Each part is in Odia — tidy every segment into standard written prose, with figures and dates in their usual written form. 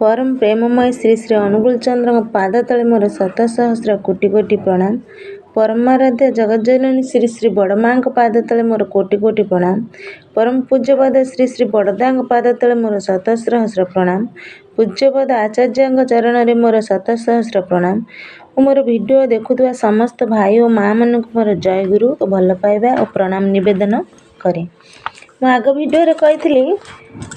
ପରମ ପ୍ରେମମୟ ଶ୍ରୀ ଶ୍ରୀ ଅନୁକୂଳ ଚନ୍ଦ୍ରଙ୍କ ପାଦ ତଳେ ମୋର ଶତ ସହସ୍ର କୋଟି କୋଟି ପ୍ରଣାମ। ପରମାରାଧ୍ୟ ଜଗତଜନନୀ ଶ୍ରୀ ଶ୍ରୀ ବଡ଼ମାଙ୍କ ପାଦ ତଳେ ମୋର କୋଟି କୋଟି ପ୍ରଣାମ। ପରମ ପୂଜ୍ୟପାଦ ଶ୍ରୀ ଶ୍ରୀ ବଡ଼ଦାଙ୍କ ପାଦ ତଳେ ମୋର ଶତ ସହସ୍ର ପ୍ରଣାମ। ପୂଜ୍ୟପାଦ ଆଚାର୍ଯ୍ୟଙ୍କ ଚରଣରେ ମୋର ଶତ ସହସ୍ର ପ୍ରଣାମ। ଓ ମୋର ଭିଡ଼ିଓ ଦେଖୁଥିବା ସମସ୍ତ ଭାଇ ଓ ମାଆମାନଙ୍କୁ ମୋର ଜୟଗୁରୁ ଓ ଭଲ ପାଇବା ଓ ପ୍ରଣାମ ନିବେଦନ କରେ। ମୁଁ ଆଗ ଭିଡ଼ିଓରେ କହିଥିଲି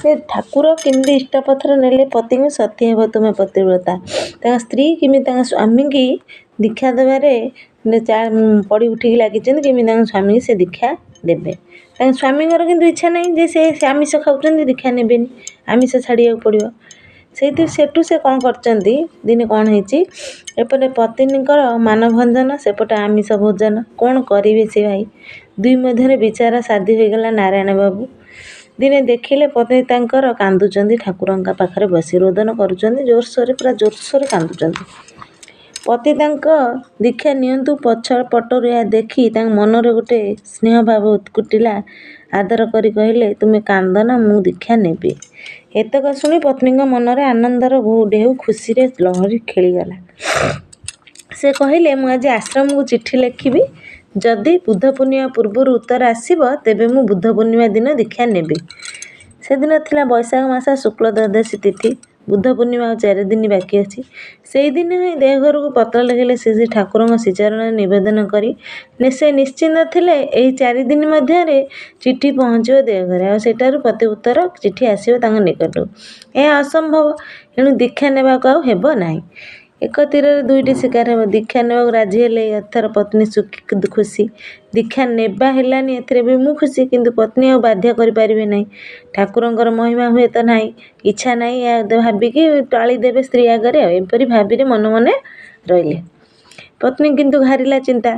ଯେ ଠାକୁର କେମିତି ଇଷ୍ଟପଥର ନେଲେ ପତିଙ୍କୁ ସତୀ ହେବ ତୁମେ ପତିବ୍ରତା, ତାଙ୍କ ସ୍ତ୍ରୀ କେମିତି ତାଙ୍କ ସ୍ୱାମୀକି ଦୀକ୍ଷା ଦେବାରେ ପଡ଼ି ଉଠିକି ଲାଗିଛନ୍ତି, କେମିତି ତାଙ୍କ ସ୍ୱାମୀକି ସେ ଦୀକ୍ଷା ଦେବେ। ତାଙ୍କ ସ୍ୱାମୀଙ୍କର କିନ୍ତୁ ଇଚ୍ଛା ନାହିଁ ଯେ ସେ ଆମିଷ ଖାଉଛନ୍ତି, ଦୀକ୍ଷା ନେବେନି, ଆମିଷ ଛାଡ଼ିବାକୁ ପଡ଼ିବ। ସେଇଥି ସେଠୁ ସେ କ'ଣ କରିଛନ୍ତି, ଦିନେ କ'ଣ ହେଇଛି, ଏପଟେ ପତ୍ନୀଙ୍କର ମାନଭଞ୍ଜନ, ସେପଟେ ଆମିଷ ଭୋଜନ, କ'ଣ କରିବେ ସେ ଭାଇ? ଦୁଇ ମଧ୍ୟରେ ବିଚାର ସାଧି ହୋଇଗଲା ନାରାୟଣ ବାବୁ। ଦିନେ ଦେଖିଲେ ପତ୍ନୀ ତାଙ୍କର କାନ୍ଦୁଛନ୍ତି, ଠାକୁରଙ୍କ ପାଖରେ ବସି ରୋଦନ କରୁଛନ୍ତି, ଜୋରସୋରରେ ପୁରା ଜୋରସୋରରେ କାନ୍ଦୁଛନ୍ତି। ପତି ତାଙ୍କ ଦୀକ୍ଷା ନିଅନ୍ତୁ ପଛ ପଟରୁ ଏହା ଦେଖି ତାଙ୍କ ମନରେ ଗୋଟେ ସ୍ନେହ ଭାବ ଉତ୍କୁଟିଲା। ଆଦର କରି କହିଲେ, ତୁମେ କାନ୍ଦନା, ମୁଁ ଦୀକ୍ଷା ନେବି। ଏତକ ଶୁଣି ପତ୍ନୀଙ୍କ ମନରେ ଆନନ୍ଦର ଢେଉ ଖୁସିରେ ଲହରୀ ଖେଳିଗଲା। ସେ କହିଲେ, ମୁଁ ଆଜି ଆଶ୍ରମକୁ ଚିଠି ଲେଖିବି, ଯଦି ବୁଦ୍ଧ ପୂର୍ଣ୍ଣିମା ପୂର୍ବରୁ ଉତ୍ତର ଆସିବ ତେବେ ମୁଁ ବୁଦ୍ଧ ପୂର୍ଣ୍ଣିମା ଦିନ ଦୀକ୍ଷା ନେବି। ସେଦିନ ଥିଲା ବୈଶାଖ ମାସ ଶୁକ୍ଳ ଦ୍ୱାଦଶୀ ତିଥି। ବୁଦ୍ଧ ପୂର୍ଣ୍ଣିମା ଆଉ 4 ଦିନ ବାକି ଅଛି। ସେଇଦିନ ହିଁ ଦେହଘରକୁ ପତ୍ର ଲେଖିଲେ ଶ୍ରୀ ଶ୍ରୀ ଠାକୁରଙ୍କ ଶ୍ରୀଚରଣରେ ନିବେଦନ କରି। ସେ ନିଶ୍ଚିନ୍ତ ଥିଲେ ଏହି 4 ଦିନ ମଧ୍ୟରେ ଚିଠି ପହଞ୍ଚିବ ଦେଓଘରେ, ଆଉ ସେଠାରୁ ପ୍ରତି ଉତ୍ତର ଚିଠି ଆସିବ ତାଙ୍କ ନିକଟକୁ। ଏହା ଅସମ୍ଭବ, ଏଣୁ ଦୀକ୍ଷା ନେବାକୁ ଆଉ ହେବ ନାହିଁ। ଏକ ତୀରରେ ଦୁଇଟି ଶିକାର ହେବ। ଦୀକ୍ଷା ନେବାକୁ ରାଜି ହେଲେ। ଏଥର ପତ୍ନୀ ଖୁସି। ଦୀକ୍ଷା ନେବା ହେଲାନି, ଏଥିରେ ବି ମୁଁ ଖୁସି, କିନ୍ତୁ ପତ୍ନୀ ଆଉ ବାଧ୍ୟ କରିପାରିବେ ନାହିଁ। ଠାକୁରଙ୍କର ମହିମା ହୁଏତ ନାହିଁ, ଇଚ୍ଛା ନାହିଁ, ଏହା ଭାବିକି ଟାଳି ଦେବେ ସ୍ତ୍ରୀ ଆଗରେ, ଆଉ ଏପରି ଭାବିରେ ମନେ ମନେ ରହିଲେ। ପତ୍ନୀ କିନ୍ତୁ ଘାରିଲା ଚିନ୍ତା।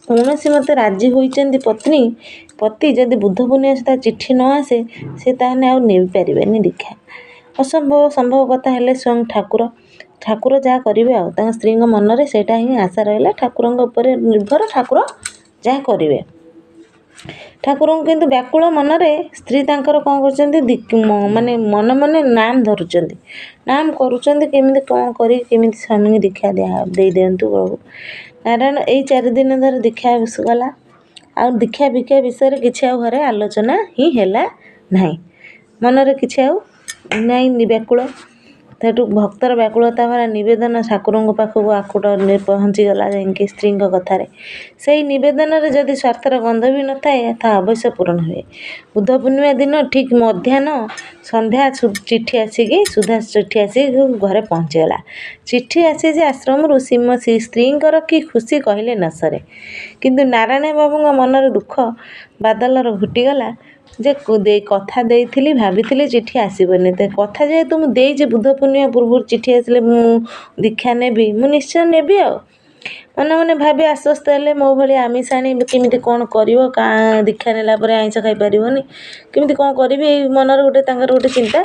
କୌଣସି ମତେ ରାଜି ହୋଇଛନ୍ତି ପତ୍ନୀ, ପତି ଯଦି ବୁଦ୍ଧ ପୂର୍ଣ୍ଣିମା ସୁଦ୍ଧା ଚିଠି ନ ଆସେ ସେ ତାହେଲେ ଆଉ ନେଇପାରିବେନି ଦୀକ୍ଷା। ଅସମ୍ଭବ ସମ୍ଭବ କଥା ହେଲେ ସ୍ୱୟଂ ଠାକୁର। ଠାକୁର ଯାହା କରିବେ ଆଉ ତାଙ୍କ ସ୍ତ୍ରୀଙ୍କ ମନରେ ସେଇଟା ହିଁ ଆଶା ରହିଲା। ଠାକୁରଙ୍କ ଉପରେ ନିର୍ଭର, ଠାକୁର ଯାହା କରିବେ। ଠାକୁରଙ୍କୁ କିନ୍ତୁ ବ୍ୟାକୁଳ ମନରେ ସ୍ତ୍ରୀ ତାଙ୍କର କ'ଣ କରୁଛନ୍ତି, ମାନେ ମନେ ମନେ ନାମ ଧରୁଛନ୍ତି, ନାମ କରୁଛନ୍ତି, କେମିତି କ'ଣ କରି କେମିତି ସ୍ୱାମୀଙ୍କୁ ଦୀକ୍ଷା ଦେଇଦିଅନ୍ତୁ ପ୍ରଭୁ ନାରାୟଣ। ଏଇ 4 ଦିନ ଧରି ଦୀକ୍ଷା ଗଲା, ଆଉ ଦୀକ୍ଷା ଭିକ୍ଷା ବିଷୟରେ କିଛି ଆଉ ଘରେ ଆଲୋଚନା ହିଁ ହେଲା ନାହିଁ। ମନରେ କିଛି ଆଉ ନାଇଁ ବ୍ୟାକୁଳ। ସେଠୁ ଭକ୍ତର ବ୍ୟାକୁଳତା ଭରା ନିବେଦନ ଠାକୁରଙ୍କ ପାଖକୁ ଆକୁଟ ପହଞ୍ଚିଗଲା ଯାଇକି ସ୍ତ୍ରୀଙ୍କ କଥାରେ। ସେଇ ନିବେଦନରେ ଯଦି ସ୍ୱାର୍ଥର ଗନ୍ଧ ବି ନଥାଏ, ତାହା ଅବଶ୍ୟ ପୂରଣ ହୁଏ। ବୁଦ୍ଧ ପୂର୍ଣ୍ଣିମା ଦିନ ଠିକ୍ ମଧ୍ୟାହ୍ନ ସନ୍ଧ୍ୟା ଚିଠି ଆସିକି ସୁଦ୍ଧା ଚିଠି ଆସିକି ଘରେ ପହଞ୍ଚିଗଲା। ଚିଠି ଆସିଛି ଆଶ୍ରମରୁ। ସ୍ତ୍ରୀଙ୍କର କି ଖୁସି କହିଲେ ନ ସରେ। କିନ୍ତୁ ନାରାୟଣ ବାବୁଙ୍କ ମନରେ ଦୁଃଖ ବାଦଲର ଘୋଟିଗଲା ଯେ କଥା ଦେଇଥିଲି, ଭାବିଥିଲି ଚିଠି ଆସିବନି, କଥା ଯେହେତୁ ମୁଁ ଦେଇଛି ବୁଦ୍ଧ ପୂର୍ଣ୍ଣିମା ପୂର୍ବରୁ ଚିଠି ଆସିଲେ ମୁଁ ଦୀକ୍ଷା ନେବି, ମୁଁ ନିଶ୍ଚୟ ନେବି। ଆଉ ମନେ ମନେ ଭାବି ଆଶ୍ୱସ୍ତ ହେଲେ, ମୋ ଭଳି ଆମିଷାଣି କେମିତି କ'ଣ କରିବ, ଦୀକ୍ଷା ନେଲା ପରେ ଆଇଁଷ ଖାଇପାରିବନି, କେମିତି କ'ଣ କରିବି, ଏଇ ମନରେ ଗୋଟେ ତାଙ୍କର ଗୋଟେ ଚିନ୍ତା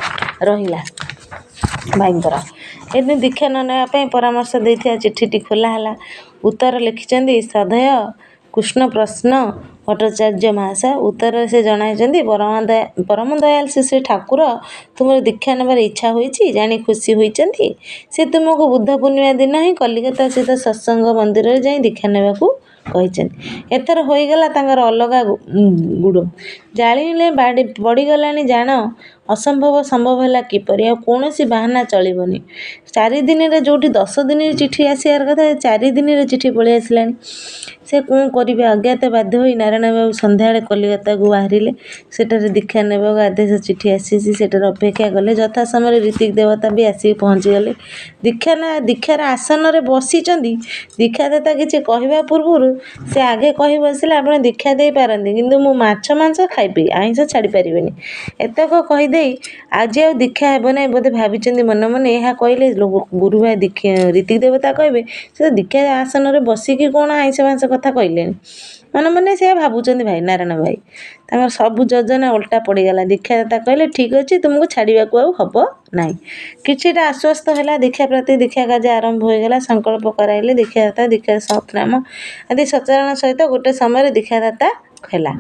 ରହିଲା ଭାଇଙ୍କର। ଏଦିନ ଦୀକ୍ଷା ନ ନେବା ପାଇଁ ପରାମର୍ଶ ଦେଇଥିବା ଚିଠିଟି ଖୋଲା ହେଲା। ଉତ୍ତର ଲେଖିଛନ୍ତି ଶ୍ରଦ୍ଧେୟ କୃଷ୍ଣ ପ୍ରସନ୍ନ ଭଟ୍ଟାଚାର୍ଯ୍ୟ ମହାଶୟ। ଉତ୍ତରରେ ସେ ଜଣାଇଛନ୍ତି, ପରମ ଦୟାଲ ଶ୍ରୀ ଶ୍ରୀ ଠାକୁର ତୁମର ଦୀକ୍ଷା ନେବାର ଇଚ୍ଛା ହୋଇଛି ଜାଣି ଖୁସି ହୋଇଛନ୍ତି। ସେ ତୁମକୁ ବୁଦ୍ଧ ପୂର୍ଣ୍ଣିମା ଦିନ ହିଁ କଲିକତା ସ୍ଥିତ ସତ୍ସଙ୍ଗ ମନ୍ଦିରରେ ଯାଇ ଦୀକ୍ଷା ନେବାକୁ କହିଛନ୍ତି। ଏଥର ହୋଇଗଲା ତାଙ୍କର ଅଲଗା ଗୁଡ଼ ଜାଣିଲେ ପଡ଼ିଗଲାଣି ଜାଣ, ଅସମ୍ଭବ ସମ୍ଭବ ହେଲା କିପରି? ଆଉ କୌଣସି ବାହାନା ଚଳିବନି। 4 ଦିନରେ ଯେଉଁଠି 10 ଦିନରେ ଚିଠି ଆସିବାର କଥା, 4 ଦିନରେ ଚିଠି ପଳେଇ ଆସିଲାଣି। ସେ କ'ଣ କରିବେ? ଅଜ୍ଞାତ ବାଧ୍ୟ ହୋଇ ନାରାୟଣ ବାବୁ ସନ୍ଧ୍ୟାବେଳେ କଲିକତାକୁ ବାହାରିଲେ। ସେଠାରେ ଦୀକ୍ଷା ନେବାକୁ ଆଦେଶ ଚିଠି ଆସିଛି, ସେଠାରେ ଅପେକ୍ଷା କଲେ। ଯଥା ସମୟରେ ଋତ୍ୱିକ୍ ଦେବତା ବି ଆସିକି ପହଞ୍ଚିଗଲେ। ଦୀକ୍ଷା ନା ଦୀକ୍ଷାର ଆସନରେ ବସିଛନ୍ତି, ଦୀକ୍ଷାଦାତା କିଛି କହିବା ପୂର୍ବରୁ ସେ ଆଗେ କହି ବସିଲେ, ଆପଣ ଦୀକ୍ଷା ଦେଇପାରନ୍ତି, କିନ୍ତୁ ମୁଁ ମାଛ ମାଂସ ଖାଇବି, ଆଇଁଷ ଛାଡ଼ିପାରିବିନି। ଏତକ କହିଦେଇ ଆଜି ଆଉ ଦୀକ୍ଷା ହେବ ନାହିଁ ବୋଧେ ଭାବିଛନ୍ତି ମନେ ମନେ। ଏହା କହିଲେ ଗୁରୁ ଭାଇ ଋତ୍ୱିକ୍ ଦେବତା କହିବେ, ସେ ଦୀକ୍ଷା ଆସନରେ ବସିକି କ'ଣ ଆଇଁଷ ମାଂସ କଥା କହିଲେଣି। ମନେ ମନେ ସେ ଭାବୁଛନ୍ତି ଭାଇ ନାରାୟଣ ଭାଇ। ତାଙ୍କର ସବୁ ଯୋଜନା ଓଲଟା ପଡ଼ିଗଲା। ଦୀକ୍ଷାଦାତା କହିଲେ, ଠିକ୍ ଅଛି, ତୁମକୁ ଛାଡ଼ିବାକୁ ଆଉ ହେବ ନାହିଁ। କିଛିଟା ଆଶ୍ୱସ୍ତ ହେଲା। ଦୀକ୍ଷା ପ୍ରତି ଦୀକ୍ଷା କାର୍ଯ୍ୟ ଆରମ୍ଭ ହୋଇଗଲା। ସଂକଳ୍ପ କରାଇଲେ ଦୀକ୍ଷାଦାତା, ଦୀକ୍ଷା ସତନାମ ଆଦି ସଚାରଣ ସହିତ ଗୋଟେ ସମୟରେ ଦୀକ୍ଷାଦାତା ହେଲା।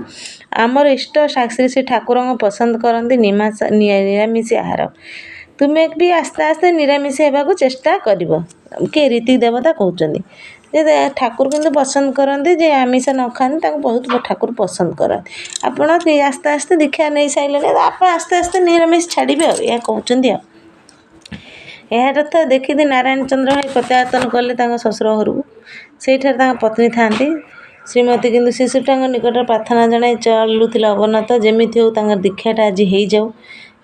ଆମର ଇଷ୍ଟ ଶ୍ରୀ ଶ୍ରୀ ଠାକୁରଙ୍କ ପସନ୍ଦ କରନ୍ତି ନିରାମିଷ ଆହାର। ତୁମେ ବି ଆସ୍ତେ ଆସ୍ତେ ନିରାମିଷ ହେବାକୁ ଚେଷ୍ଟା କରିବ। କିଏ ରୀତିକ ଦେବତା କହୁଛନ୍ତି ଯେ ଠାକୁର କିନ୍ତୁ ପସନ୍ଦ କରନ୍ତି ଯେ ଆମିଷ ନ ଖାଆନ୍ତି, ତାଙ୍କୁ ବହୁତ ଠାକୁର ପସନ୍ଦ କରନ୍ତି। ଆପଣ ଆସ୍ତେ ଆସ୍ତେ ଦୀକ୍ଷା ନେଇସାରିଲେଣି, ଆପଣ ଆସ୍ତେ ଆସ୍ତେ ନିରାମିଷ ଛାଡ଼ିବେ ଆଉ, ଏହା କହୁଛନ୍ତି। ଆଉ ଏହାର ତ ଦେଖିକି ନାରାୟଣ ଚନ୍ଦ୍ର ଭାଇ ପ୍ରତ୍ୟାବର୍ତ୍ତନ କଲେ ତାଙ୍କ ଶ୍ୱଶୁର ଘରକୁ। ସେଇଠାରେ ତାଙ୍କ ପତ୍ନୀ ଥାଆନ୍ତି ଶ୍ରୀମତୀ, କିନ୍ତୁ ଶିଶୁଟାଙ୍କ ନିକଟରେ ପ୍ରାର୍ଥନା ଜଣାଇ ଚାଲୁଥିଲେ ଅବନତ, ଯେମିତି ହେଉ ତାଙ୍କର ଦୀକ୍ଷାଟା ଆଜି ହେଇଯାଉ।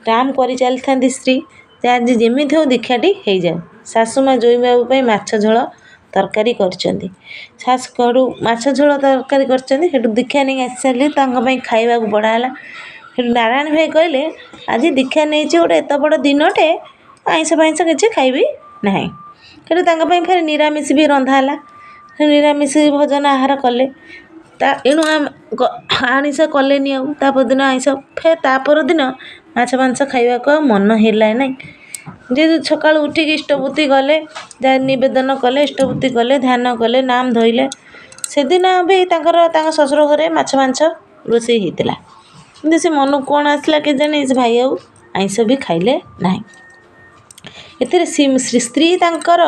କାମ କରି ଚାଲିଥାନ୍ତି ସ୍ତ୍ରୀ ଯେ ଆଜି ଯେମିତି ହେଉ ଦୀକ୍ଷାଟି ହେଇଯାଉ। ଶାଶୁ ମା ଜୋଇଁବାବୁ ପାଇଁ ମାଛ ଝୋଳ ତରକାରୀ କରିଛନ୍ତି। ଶାଶୁ ଘରୁ ମାଛ ଝୋଳ ତରକାରୀ କରିଛନ୍ତି। ସେଠୁ ଦୀକ୍ଷା ନେଇକି ଆସି ସାରିଲେ ତାଙ୍କ ପାଇଁ ଖାଇବାକୁ ବଢ଼ା ହେଲା। ସେଠୁ ନାରାୟଣ ଭାଇ କହିଲେ, ଆଜି ଦୀକ୍ଷା ନେଇଛି ଗୋଟେ ଏତେ ବଡ଼ ଦିନଟେ, ଆଇଁଷ ଫାଇଁଷ କିଛି ଖାଇବି ନାହିଁ। ସେଠୁ ତାଙ୍କ ପାଇଁ ଫେରେ ନିରାମିଷ ବି ରନ୍ଧା ହେଲା। ସେ ନିରାମିଷ ଭୋଜନ ଆହାର କଲେ। ତା ଏଣୁ ଆମିଷ କଲେନି ଆଉ ତା ପରଦିନ ଆଇଁଷ। ଫେର ତା ପରଦିନ ମାଛ ମାଂସ ଖାଇବାକୁ ଆଉ ମନ ହେଲା ନାହିଁ। ଯେହେତୁ ସକାଳୁ ଉଠିକି ଇଷ୍ଟବୃତ୍ତି ଗଲେ, ଯାହା ନିବେଦନ କଲେ, ଇଷ୍ଟବୃତ୍ତି କଲେ, ଧ୍ୟାନ କଲେ, ନାମ ଧଇଲେ। ସେଦିନ ବି ତାଙ୍କର ତାଙ୍କ ଶ୍ୱଶୁର ଘରେ ମାଛ ମାଂସ ରୋଷେଇ ହେଇଥିଲା, କିନ୍ତୁ ସେ ମନକୁ କ'ଣ ଆସିଲା କେଜାଣି, ସେ ଭାଇ ଆଉ ଆଇଁଷ ବି ଖାଇଲେ ନାହିଁ। ଏଥିରେ ସ୍ତ୍ରୀ ତାଙ୍କର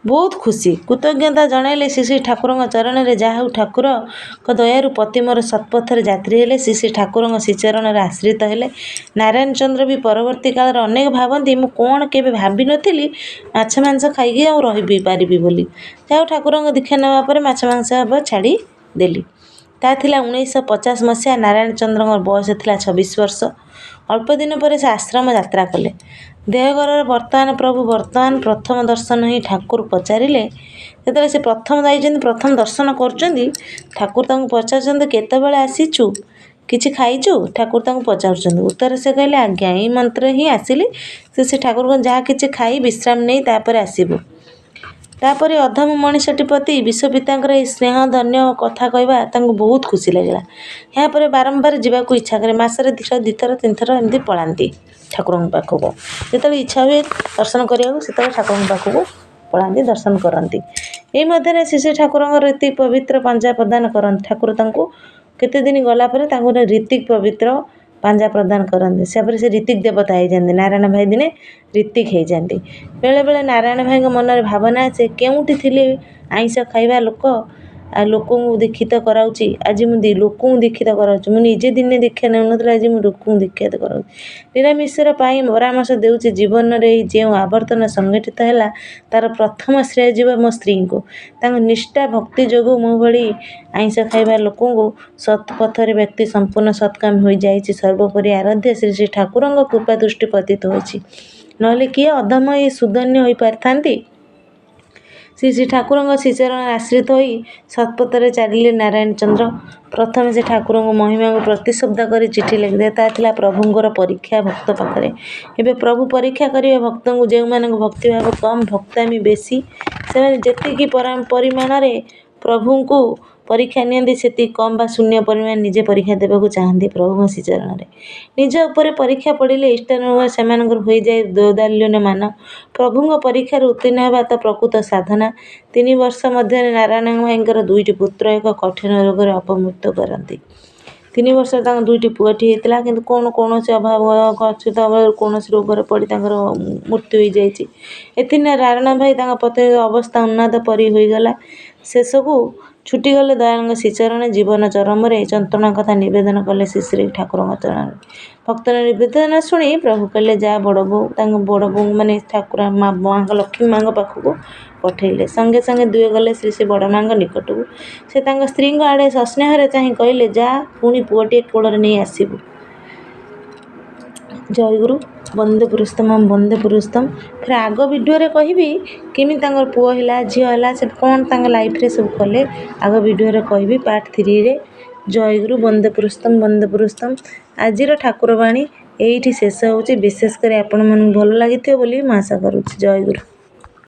ବହୁତ ଖୁସି, କୃତଜ୍ଞତା ଜଣାଇଲେ ଶ୍ରୀ ଶ୍ରୀ ଠାକୁରଙ୍କ ଚରଣରେ। ଯାହା ହେଉ ଠାକୁରଙ୍କ ଦୟାରୁ ପତି ମୋର ସତ୍ପଥରେ ଯାତ୍ରୀ ହେଲେ, ଶ୍ରୀ ଶ୍ରୀ ଠାକୁରଙ୍କ ଶ୍ରୀଚରଣରେ ଆଶ୍ରିତ ହେଲେ। ନାରାୟଣ ଚନ୍ଦ୍ର ବି ପରବର୍ତ୍ତୀ କାଳରେ ଅନେକ ଭାବନ୍ତି, ମୁଁ କ'ଣ କେବେ ଭାବିନଥିଲି ମାଛ ମାଂସ ଖାଇକି ଆଉ ରହିବି ପାରିବି ବୋଲି। ଯାହା ହେଉ ଠାକୁରଙ୍କ ଦୀକ୍ଷା ନେବା ପରେ ମାଛ ମାଂସ ହେବ ଛାଡ଼ିଦେଲି। ତା ଥିଲା 1950 ମସିହା। ନାରାୟଣ ଚନ୍ଦ୍ରଙ୍କ ବୟସ ଥିଲା 26 ବର୍ଷ। ଅଳ୍ପ ଦିନ ପରେ ସେ ଆଶ୍ରମ ଯାତ୍ରା କଲେ ଦେହଘରର। ବର୍ତ୍ତମାନ ପ୍ରଭୁ ବର୍ତ୍ତମାନ ପ୍ରଥମ ଦର୍ଶନ ହିଁ ଠାକୁର ପଚାରିଲେ। ଯେତେବେଳେ ସେ ପ୍ରଥମ ଯାଇଛନ୍ତି, ପ୍ରଥମ ଦର୍ଶନ କରୁଛନ୍ତି, ଠାକୁର ତାଙ୍କୁ ପଚାରୁଛନ୍ତି, କେତେବେଳେ ଆସିଛୁ, କିଛି ଖାଇଛୁ? ଠାକୁର ତାଙ୍କୁ ପଚାରୁଛନ୍ତି। ଉତ୍ତର ସେ କହିଲେ, ଆଜ୍ଞା ଏଇ ମନ୍ତ୍ର ହିଁ ଆସିଲି। ସେ ଠାକୁରଙ୍କ ଯାହା କିଛି ଖାଇ ବିଶ୍ରାମ ନେଇ ତାପରେ ଆସିବୁ। ତାପରେ ଅଧମ ମଣିଷଟି ପ୍ରତି ବିଶ୍ୱପିତାଙ୍କର ଏହି ସ୍ନେହ ଧନ୍ୟ କଥା କହିବା ତାଙ୍କୁ ବହୁତ ଖୁସି ଲାଗିଲା। ଏହାପରେ ବାରମ୍ବାର ଯିବାକୁ ଇଚ୍ଛା କରେ। ମାସରେ ଦୁଇଥର ତିନିଥର ଏମିତି ପଳାନ୍ତି ଠାକୁରଙ୍କ ପାଖକୁ। ଯେତେବେଳେ ଇଚ୍ଛା ହୁଏ ଦର୍ଶନ କରିବାକୁ, ସେତେବେଳେ ଠାକୁରଙ୍କ ପାଖକୁ ପଳାନ୍ତି, ଦର୍ଶନ କରନ୍ତି। ଏଇ ମଧ୍ୟରେ ଶ୍ରୀ ଶ୍ରୀ ଠାକୁରଙ୍କ ରୀତି ପବିତ୍ର ପାଞ୍ଜା ପ୍ରଦାନ କରନ୍ତି। ଠାକୁର ତାଙ୍କୁ କେତେ ଦିନ ଗଲା ପରେ ତାଙ୍କୁ ଗୋଟେ ରୀତିକ ପବିତ୍ର ପାଞ୍ଜା ପ୍ରଦାନ କରନ୍ତି। ସେପରେ ସେ ରୀତିକ ଦେବତା ହେଇଯାନ୍ତି। ନାରାୟଣ ଭାଇ ଦିନେ ରୀତିକ ହେଇଯାନ୍ତି। ବେଳେବେଳେ ନାରାୟଣ ଭାଇଙ୍କ ମନରେ ଭାବନା ଆସେ, କେଉଁଠି ଥିଲି ଆଇଁଷ ଖାଇବା ଲୋକ, ଆଉ ଲୋକଙ୍କୁ ଦୀକ୍ଷିତ କରାଉଛି। ଆଜି ମୁଁ ଲୋକଙ୍କୁ ଦୀକ୍ଷିତ କରାଉଛି। ମୁଁ ନିଜେ ଦିନେ ଦୀକ୍ଷା ନେଉନଥିଲି, ଆଜି ମୁଁ ଲୋକଙ୍କୁ ଦୀକ୍ଷିତ କରାଉଛି, ନିରାମିଷର ପାଇଁ ପରାମର୍ଶ ଦେଉଛି। ଜୀବନରେ ଏଇ ଯେଉଁ ଆବର୍ତ୍ତନ ସଂଗଠିତ ହେଲା, ତା'ର ପ୍ରଥମ ଶ୍ରେୟ ଯିବ ମୋ ସ୍ତ୍ରୀଙ୍କୁ। ତାଙ୍କ ନିଷ୍ଠା ଭକ୍ତି ଯୋଗୁଁ ମୋ ଭଳି ଆଇଁଷ ଖାଇବା ଲୋକଙ୍କୁ ସତ୍ପଥରେ ବ୍ୟକ୍ତି ସମ୍ପୂର୍ଣ୍ଣ ସତ୍କାମୀ ହୋଇଯାଇଛି। ସର୍ବୋପରି ଆରାଧ୍ୟ ଶ୍ରୀ ଶ୍ରୀ ଠାକୁରଙ୍କ କୃପା ଦୃଷ୍ଟି ପତିତ ହୋଇଛି, ନହେଲେ କିଏ ଅଧମ ଏ ସୁଧନ୍ୟ ହୋଇପାରିଥାନ୍ତି? ଶ୍ରୀ ଶ୍ରୀ ଠାକୁରଙ୍କ ଶ୍ରୀଚରଣରେ ଆଶ୍ରିତ ହୋଇ ସତ୍ପଥରେ ଚାଲିଲେ ନାରାୟଣ ଚନ୍ଦ୍ର। ପ୍ରଥମେ ସେ ଠାକୁରଙ୍କ ମହିମାକୁ ପ୍ରତିଶବ୍ଦ କରି ଚିଠି ଲେଖିଲେ। ତାହା ଥିଲା ପ୍ରଭୁଙ୍କର ପରୀକ୍ଷା ଭକ୍ତ ପାଖରେ। ଏବେ ପ୍ରଭୁ ପରୀକ୍ଷା କରିବେ ଭକ୍ତଙ୍କୁ। ଯେଉଁମାନଙ୍କ ଭକ୍ତିଭାବ କମ୍, ଭକ୍ତାମି ବେଶୀ, ସେମାନେ ଯେତିକି ପରିମାଣରେ ପ୍ରଭୁଙ୍କୁ ପରୀକ୍ଷା ନିଅନ୍ତି, ସେତିକି କମ୍ ବା ଶୂନ୍ୟ ପରିମାଣ ନିଜେ ପରୀକ୍ଷା ଦେବାକୁ ଚାହାନ୍ତି ପ୍ରଭୁଙ୍କ ଶ୍ରୀଚରଣରେ। ନିଜ ଉପରେ ପରୀକ୍ଷା ପଡ଼ିଲେ ଇଷ୍ଟାନୁଗ ସେମାନଙ୍କର ହୋଇଯାଏ ଦୌଦାଲ୍ୟମାନ। ପ୍ରଭୁଙ୍କ ପରୀକ୍ଷାରେ ଉତ୍ତୀର୍ଣ୍ଣ ହେବା ତ ପ୍ରକୃତ ସାଧନା। 3 ବର୍ଷ ମଧ୍ୟରେ ନାରାୟଣ ଭାଇଙ୍କର 2ଟି ପୁତ୍ର ଏକ କଠିନ ରୋଗରେ ଅପମୃତ୍ୟୁ କରନ୍ତି। 3 ବର୍ଷରେ ତାଙ୍କ 2ଟି ପୁଅଟି ହେଇଥିଲା, କିନ୍ତୁ କ'ଣ କୌଣସି ଅଭାବ ଅଛୁତ କୌଣସି ରୋଗରେ ପଡ଼ି ତାଙ୍କର ମୃତ୍ୟୁ ହୋଇଯାଇଛି। ଏଥିରେ ନାରାୟଣ ଭାଇ ତାଙ୍କ ପତ୍ନୀର ଅବସ୍ଥା ଉନ୍ମାଦ ପରି ହୋଇଗଲା। ଶେଷକୁ ଛୁଟିଗଲେ ଦୟାଳଙ୍କ ଶ୍ରୀଚରଣ। ଜୀବନ ଚରମରେ ଯନ୍ତ୍ରଣା କଥା ନିବେଦନ କଲେ ଶ୍ରୀ ଶ୍ରୀ ଠାକୁରଙ୍କ ଚରଣରେ। ଭକ୍ତର ନିବେଦନ ଶୁଣି ପ୍ରଭୁ କହିଲେ, ଯା ବଡ଼ ବୋଉ। ତାଙ୍କ ବଡ଼ ବୋଉ ମାନେ ଠାକୁର ମାଙ୍କ ଲକ୍ଷ୍ମୀ ମାଙ୍କ ପାଖକୁ ପଠେଇଲେ। ସଙ୍ଗେ ସଙ୍ଗେ ଦୁହେଁ ଗଲେ ଶ୍ରୀ ଶ୍ରୀ ବଡ଼ ମାଙ୍କ ନିକଟକୁ। ସେ ତାଙ୍କ ସ୍ତ୍ରୀଙ୍କ ଆଡ଼େ ସସ୍ନେହରେ ଚାହିଁ କହିଲେ, ଯା ପୁଣି ପୁଅଟିଏ କୋଳରେ ନେଇ ଆସିବୁ। ଜୟଗୁରୁ, ବନ୍ଦେ ପୁରୁଷୋତ୍ତମ, ବନ୍ଦେ ପୁରୁଷୋତ୍ତମ। ଫେର ଆଗ ଭିଡ଼ିଓରେ କହିବି କେମିତି ତାଙ୍କର ପୁଅ ହେଲା, ଝିଅ ହେଲା, ସେ କ'ଣ ତାଙ୍କ ଲାଇଫ୍ରେ ସବୁ କଲେ, ଆଗ ଭିଡ଼ିଓରେ କହିବି ପାର୍ଟ 3ରେ। ଜୟଗୁରୁ, ବନ୍ଦେ ପୁରୁଷୋତ୍ତମ, ବନ୍ଦେ ପୁରୁଷୋତ୍ତମ। ଆଜିର ଠାକୁରବାଣୀ ଏଇଠି ଶେଷ ହେଉଛି। ବିଶେଷ କରି ଆପଣମାନଙ୍କୁ ଭଲ ଲାଗିଥିବ ବୋଲି ମୁଁ ଆଶା କରୁଛି। ଜୟଗୁରୁ।